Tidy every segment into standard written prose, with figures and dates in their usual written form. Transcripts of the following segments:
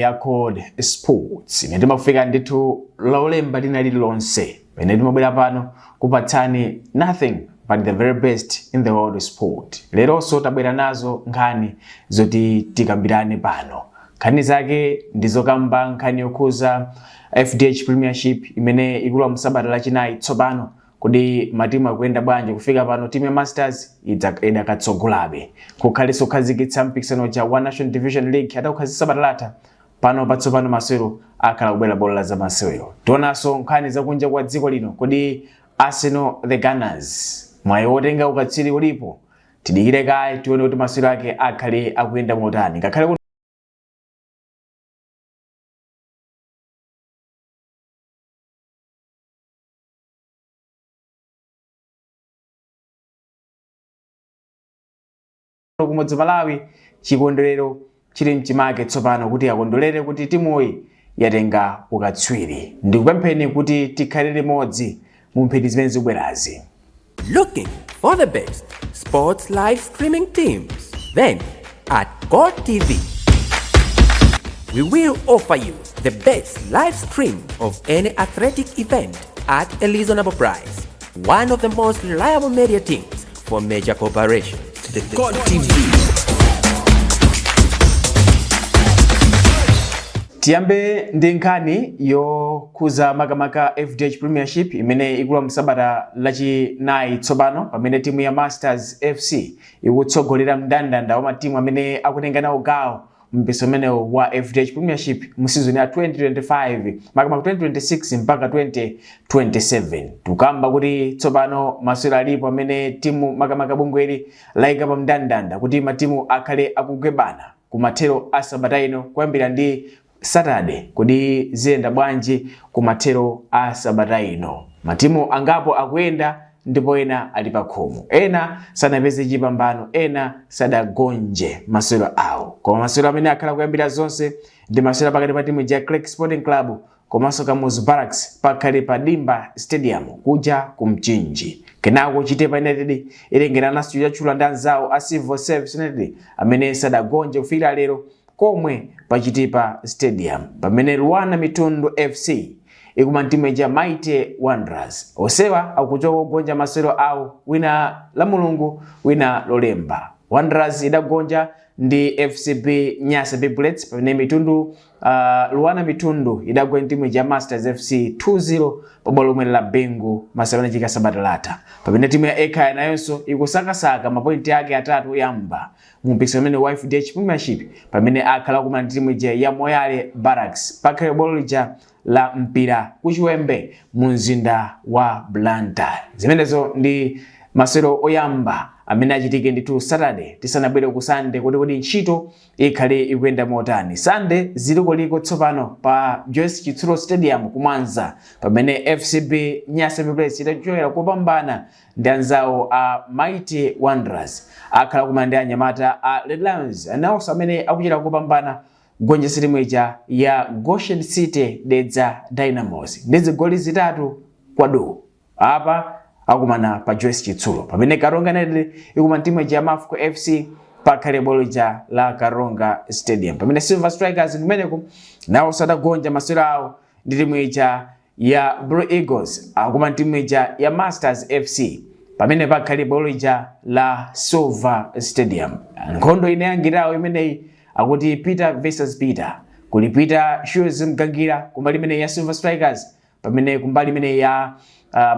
Ya Code Sports imene timafika ndithu Lolemba lina lililonse, pamene timabwera pano kupatsani nothing but the very best in the world of sport. Leronso tabwera nazo nkhani zoti tikambirane pano. Nkhani zake ndizokamba nkhani yokhuza FDH Premiership imene ikulowa msabata lachinayi tsopano. Kodi matimu akuyenda bwanji kufika pano? Timu ya Masters idakatsogolabe. Kukhalenso kukhazikitsa mpikisano uja wa National Division League atakukhazikitsa sabata latha. Pano patsopano masewero akhala kubwera bwalo la zamasewero. Tionanso nkhani zakunja kwa dziko lino. Kodi Arsenal, the Gunners, mwayi wotenga ukatswiri ulipo? Tidikire kaye tione kuti masewero ake akhale akuyenda motani, ngakhale kumudzi Malawi chikondwerero chili mchimake tsopano kuti akondwerere kuti timuyi yatenga ukatswiri. Ndikupempheni kuti tikhale limodzi mu mphindi zimene zikubwerazi. Looking for the best sports live streaming teams? Then at God TV, we will offer you the best live stream of any athletic event at a reasonable price. One of the most reliable media teams for major corporations. The God TV. Tiyambe ndi nkhani yokhuza makamaka FDH Premiership imene ikulowa msabata lachinayi tsopano, pamene timu ya Masters FC ikutsogolera mndandanda wa matimu amene akutenga nawo gawo mpikisano umenewu wa FDH Premiership mu season ya 2025 makamaka 2026 mpaka 2027. Tukamba kuti tsopano masewero alipo amene timu, makamaka bungweli, layika pa mndandanda kuti matimu akhale akugwebana kumathero a sabata ino kuyambira ndi Saturday. Kodi ziyenda bwanji kumathero a sabata ino? Matimu angapo akuyenda ndipo ena ali pa khomo, ena sanapeze chipambano, ena sadagonje masewero awo. Koma masewero amene akhala kuyambira zonse ndi masewero pakati pa timu ya Creck Sporting Club komanso Kamuzu Barracks pakhale pa Dimba Stadium kuja ku Mchinji. Kenako Chitipa United ilengerananso chatchula ndi anzawo a Civil Service United amene sadagonje kufikira lero komwe pa Chitipa Stadium, pamene Luanar Mitundu FC ikumana timu ya Mighty Wanderers. Onsewa akuchoka kugonja masewero awo, wina la Mulungu, wina Lolemba. Wanderers idagonja ndi FCB Nyasa Big Bullets, pamene Mitundu Luanar Mitundu idagonja timu ya Masters FC 2-0 pabwalo lomwe la Bingu masewero anachitika sabata latha, pamene timu ya Ekhaya nayonso ikusakasaka mapointi ake atatu oyamba mu mpikisano umene wa FDH Premiership, pamene akhala kumana ndi timu ija ya Moyale Barracks pakhale bwalo lija la Mpira ku Chiwembe mu mzinda wa Blantyre. Zimenezo ndi masewero oyamba amene achitike ndithu Saturday, tisanabwere ku Sunday kuti kodi ntchito ikhale ikuyenda motani. Sunday zilikoliko tsopano pa Joyce Chitsulo Stadium ku Mwanza, pamene FCB Nyasa Big Bullets itachokera kupambana ndi anzawo a Mighty Wanderers akhala kumana ndi anyamata a Red Lions, nawonso amene akuchita kupambana kugonjetsa timu ija ya Goshen City Dedza Dynamos ndi zigoli 3 kwa du. Apa akumana pa Joyce Chitsulo, pamene Karonga United ikumana timu ija ya Mafco FC pakhale bwalo lija la Karonga Stadium, pamene Silver Strikers kumeneko nawo sadagonja masewero awo ndi timu ija ya Blue Eagles, akumana timu ija ya Masters FC pamene pakhale bwalo lija la Silver Stadium. Nkhondo inayangirawo imeneyi akuti Peter versus Peter. Kuli Peter Shoes Mgangira kumbali imene ya Silver Strikers, pamene kumbali imene ya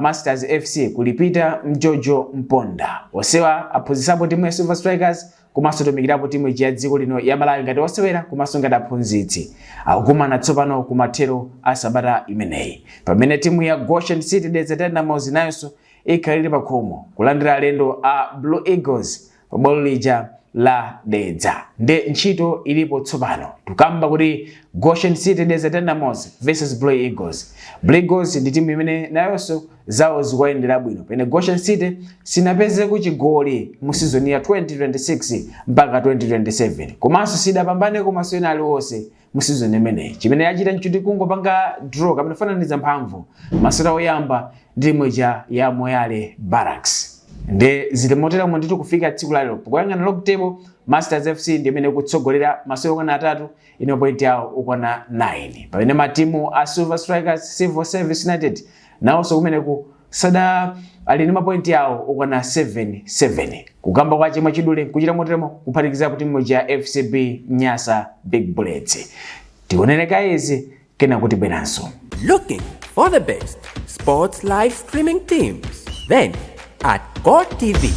Masters FC kuli Peter Mjojo Mponda. Onsewa aphunzitsapo timu ya Silver Strikers komanso tumikirapo timu ija ya dziko lino ya Malawi ngati osewera komanso ngati aphunzitsi. Akukumana tsopano kumathero a sabata imeneyi, pamene timu ya Goshen City Dedza Dynamos nayonso ikhalire pakhomo kulandira alendo a Blue Eagles pabwalo lija la Dedza. Nde ntchito ilipo tsopano. Tukamba kuti Goshen City Dedza Dynamos versus Blue Eagles. Blue Eagles ndi timu imene nayonso zawo zikuyendera bwino, pamene Goshen City sinapezeko chigoli mu season ya 2026 mpaka 2027, komanso sidapambaneko masewero aliwonse mu season imeneyi. Chimene yachita nchuti kungopanga draw kapena kufananiza mphamvu masewero oyamba ndi timu ija ya Moyale Barracks. Ndi zili moteramo ndithu kufika tsiku lalero. Kuyang'ana log table, Masters FC ndi imene ikutsogolera, masewero okwana atatu, ino point yawo ukwana 9, pamene matimu a Silver Strikers, Civil Service United nawonso kumeneku sada ali ndi mapointi yawo okwana 7 7. Kukamba kwa chimwe chidule kuchita moteremo, kuphatikiza timu ya FCB Nyasa Big Bullets. Tionereka izi kena kuti bweranso. Looking for the best sports live streaming teams? Then at God TV,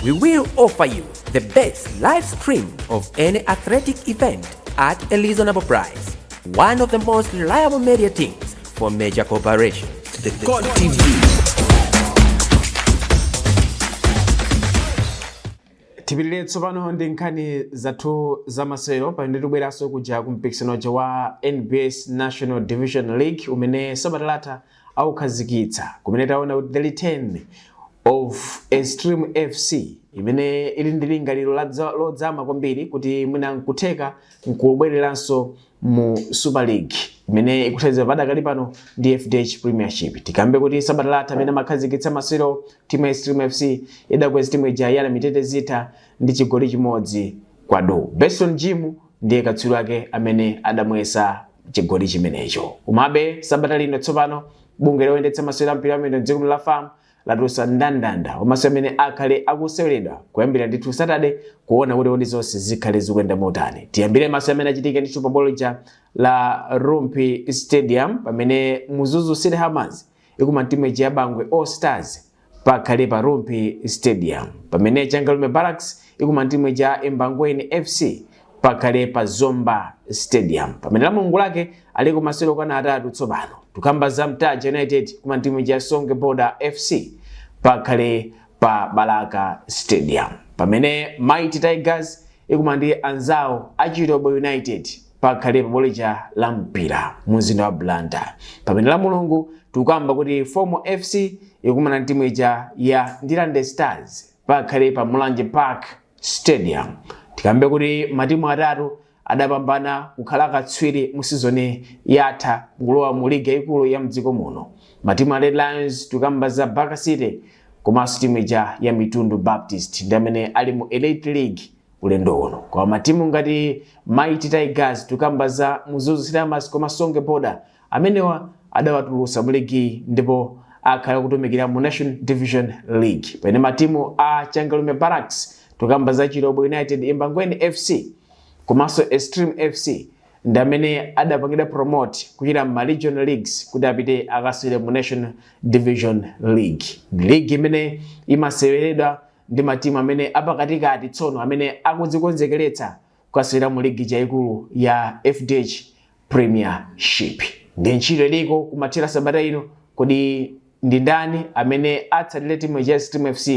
we will offer you the best live stream of any athletic event at a reasonable price. One of the most reliable media teams for major corporations. The God TV. Tipitire tsopano ndi nkhani zathu zamasewero, pamene tibweranso kuja ku mpikisano uja wa NBS National Division League umene sabata latha aukhazikitsa, kumene taona kuti the return of Extreme FC imene ili ndi lingaliro lodzama kwambiri kuti mwina nkutheka nkubwereranso mu Super League imene ikuthandiza padakali pano ndi FDH Premiership. Tikambe kuti sabata latha amene amakhazikitsa masewero, timu ya Extreme FC idakweza timu ija ya Namitete Zitha ndi chigoli 1-0. Beston Jim ndiye katswiri wake amene adamwesa chigoli chimenecho. Komabe sabata lino tsopano bungwe loyendetsa masewero ampira wamiyendo mdziko la FAM latulutsa mndandanda wa masewero amene akhale akuseweredwa kuyambira ndithu Saturday, kuona kuti kodi zonse zikhale zikuyenda motani. Tiyambire masewero amene achitike ndithu pa bwalo lija la Rumphi Stadium, pamene Mzuzu City Hammers ikumana timu ija ya Bangwe All Stars, pakhale pa Rumphi Stadium, pamene Changalume Barracks ikumana timu ija ya Embangweni FC, pakhale pa Zomba Stadium, pamene la Mulungu lake aliko masewero okwana atatu tsopano. Tukamba za Mtaja United kumana timu ija ya Songwe Border FC, pakhale pa Balaka Stadium, pamene Mighty Tigers ikumana ndi anzawo a Chitobo United, pakhale pa bwalo lija la Mpira mu mzinda wa Blantyre, pamene la Mulungu tikukamba kuti Fomo FC ikumana ndi timu ija ya Ndirande Stars, pakhale pa Mulanje Park Stadium. Tikambe kuti matimu atatu adapambana kukhala akatswiri mu sizoni yatha kulowa mu ligi yayikulu ya mdziko muno, matimu a Red Lions, tikamba za Baka City komanso timu ija ya Mitundu Baptist, ndi amene ali mu Elite League ulendo uno. Kwa matimu ngati Mighty Tigers, tikamba za Mzuzu City Hammers komanso Songwe Border, amenewa adawatulutsa mu ligi ndipo akhala kutumikira mu National Division League, pamene matimu a Changalume Barracks, tikamba za Chitobo United, Embangweni FC komanso Extreme FC, ndi amene adapangidwa promote kuchita ma regional leagues kuti apite akasewere mu National Division League. Ndi league imene imaseweredwa ndi matimu amene apakatikati tsono amene akudzikonzekeretsa kukasewera mu ligi yayikulu ya FDH Premiership. Ndi ntchito iliko kumathera sabata ino, kodi ndi ndani amene atsatire timu ya Extreme FC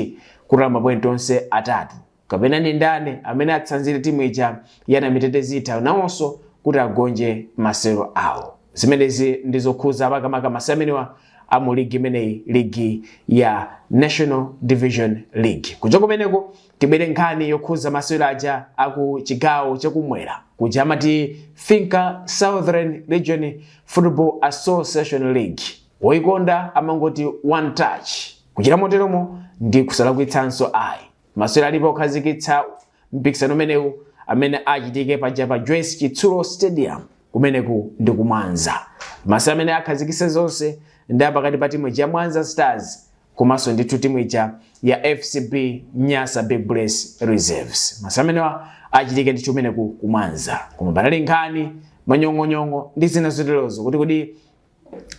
kutola mapointi onse atatu, kapena ndi ndani amene atsanzire timu ija ya Namitete Zitha nawonso kuti agonje masewero awo? Zimenezi ndizokhuza makamaka masewero amenewa a mu ligi imeneyi, ligi ya National Division League. Kuja kumeneko tibwere nkhani yokhuza masewero aja aku chigawo chakumwera kuja amati Finca Southern Region Football Association League, woyikonda amangoti one touch. Kuchita moteromo ndi kusalakwitsanso ayi. Masewero alipo okhazikitsa mpikisano umenewu amene achitike paja pa Joyce Chitsulo Stadium kumeneku ndi kumwanza. Masewero amene akhazikitsa zonse ndi apakati pa timu ija ya Mwanza Stars komanso ndithu timu ija ya FCB Nyasa Big Bullets Reserves. Masewero amenewa achitike ndithu kumeneku kumwanza, koma panali nkhani manyong'onyong'o ndi zina zoterozo kuti kodi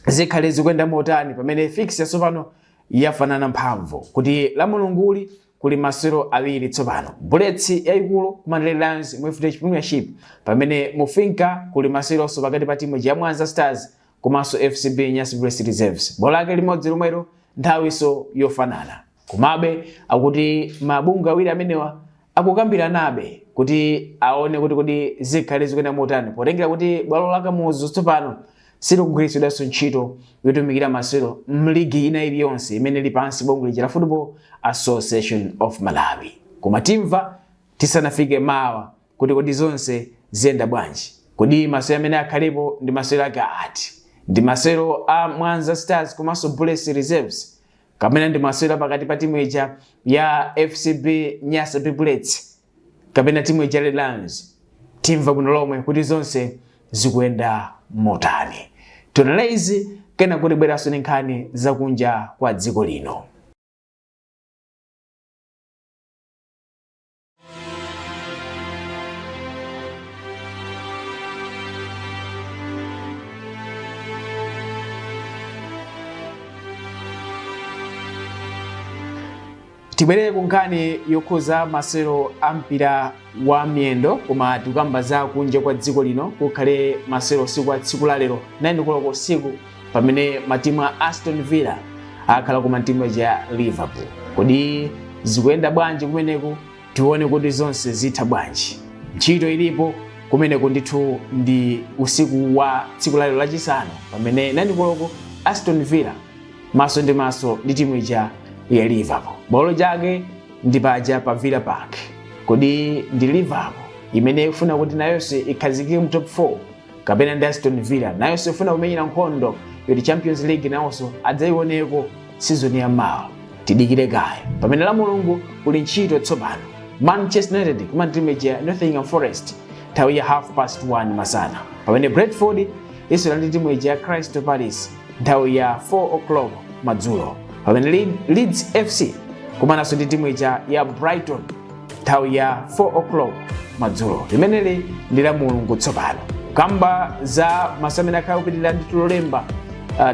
zikhale zikuyenda motani, pamene fixture tsopano yafanana mphamvu kuti la Mulunguli kuli masewero awiri tsopano, Bullets yayikulu kumana Red Lions mu FDH Premiership, pamene mu Finca kuli maseweronso pakati pa timu ya Mwanza Stars komanso FCB Nyasa Bullets Reserves, bola lake limodzi lomwelo, nthawiso yofanana. Komabe akuti mabungwe awiri amenewa akukambiranabe kuti aone kuti kodi zikhale zikuyenda motani, potengera kuti bwalo la Kamuzu tsopano silikugwiritsidwanso ntchito yotumikira masewero mligi ina iliyonse imene ili pansi bungwe lija la Football Association of Malawi. Koma timva tisanafike mawa kuti kodi zonse ziyenda bwanji, kodi masewero amene akhalepo ndi masewero ake ati, ndi masewero a Mwanza Stars komanso Bullets Reserves. Kapena ndi masewero pakati pa timu ija ya FCB Nyasa Big Bullets kapena timu ija Red Lions? Timva bwino lomwe kuti zonse zikuyenda motani. Tionere izi, kena kuti bweranso ndi nkhani zakunja kwa dziko lino. Tibwerere ku nkhani yokhuza masewero a mpira wa miyendo, koma tikukamba za kunja kwa dziko lino. Kukhale masewero usiku wa tsiku la lero 9 koloko usiku, pamene matimu a Aston Villa akhala kuma timu ya Liverpool. Kodi zikuyenda bwanji kumeneku? Tione kuti zonse zitha bwanji. Ntchito ilipo kumeneku ndithu. Ndi usiku wa tsiku la lero Lachisanu, pamene 9 koloko Aston Villa maso ndi maso ndi timu ija ya Liverpool. Bwalo chake ndi paja pa Villa Park. Kodi ndi Liverpool imene ikufuna kuti nayonso ikhazikike mu top 4, kapena ndi Aston Villa nayonso ifuna kumenyera nkhondo yoti Champions League nawonso adzayioneko season ya mawa? Tidikire kaye. Pamene la Mulungu kuli ntchito tsopano, Manchester United kumana timu ija ya Nottingham Forest nthawi ya 1:30 masana, pamene Brentford isewera ndi timu ija ya Crystal Palace nthawi ya 4 o'clock madzulo, pamene Leeds FC kumananso ndi timu ija ya Brighton nthawi ya 4 o'clock madzulo. Limeneli ndi la Mulungu. Tsopano kamba za masewero amene akhala kupitirira ndi Lolemba,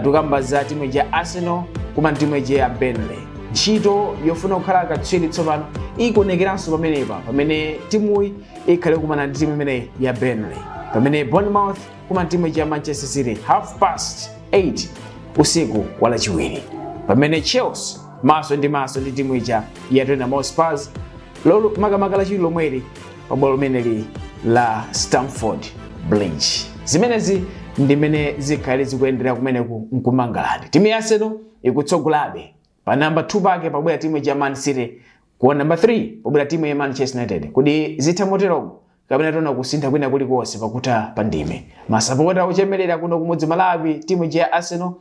tikamba za timu ija ya Arsenal kuma timu ija ya Burnley. Ntchito yofuna kukhala akatswiri tsopano ikuonekeranso pamenepa, pamene timuyi ikhale kumana ndi timu imeneyi ya Burnley, pamene Bournemouth kuma timu ija ya Manchester City 8:30 usiku wa Lachiwiri, pamene Chelsea maso ndi maso ndi timu ija ya Tottenham Hotspur lolo makamaka Lachiwiri lomweli pabwalo limeneli la Stamford Bridge. Zimenezi ndimene zikhale zikuyendera kumeneku nkumangaladi. Timu ya Arsenal ikutsogolabe pa namba 2 pake, pabwera timu ya Man City, ku namba 3 pabwera timu ya Manchester United. Kodi zitha moteromo, kapena tiona kusintha kwina kulikonse pakutha pa ndime? Masapota ochemerera kuno kumudzi Malawi timu ya Arsenal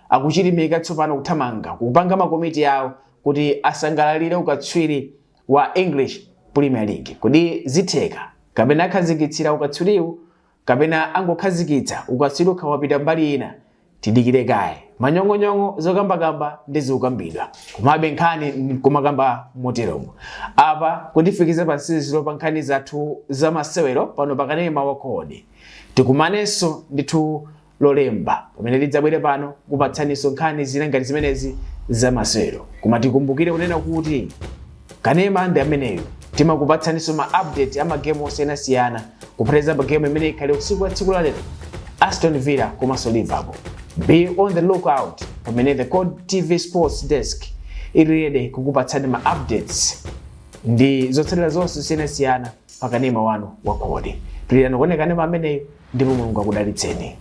akuchilimika tsopano kuthamanga kupanga makomiti awo kuti asangalalire ukatswiri wa English Premier League. Kodi zitheka, kapena akhazikitsira ukatswiriwu, kapena angokhazikitsa ukatswiri ukha wapita mbali ina? Tidikire kaye. Manyong'onyong'o, zokambakamba ndi zikukambidwa, komabe nkhani nkumakamba moteromo. Apa kutifikiza pa msiziro pa nkhani zathu za masewero pano pakanema wa Kodi. Tikumanenso ndithu Lolemba, pamene tidzabwere pano kupatsaninso nkhani zina ngati zimenezi za masewero. Koma tikumbukire kunena kuti kanema ndi ameneyo, timakupatsaninso ma update a magemu osiyanasiyana, kuphatikiza pa game imene ikhale usiku wa tsiku la lero, Aston Villa komanso Liverpool. Be on the lookout pamene the Code TV Sports Desk ili ready kukupatsani ma updates ndi zotsatira zonse zosiyanasiyana pa kanema wanu wa Kodi. Pitirani kuonera kanema ameneyo, ndipo Mulungu akudalitseni.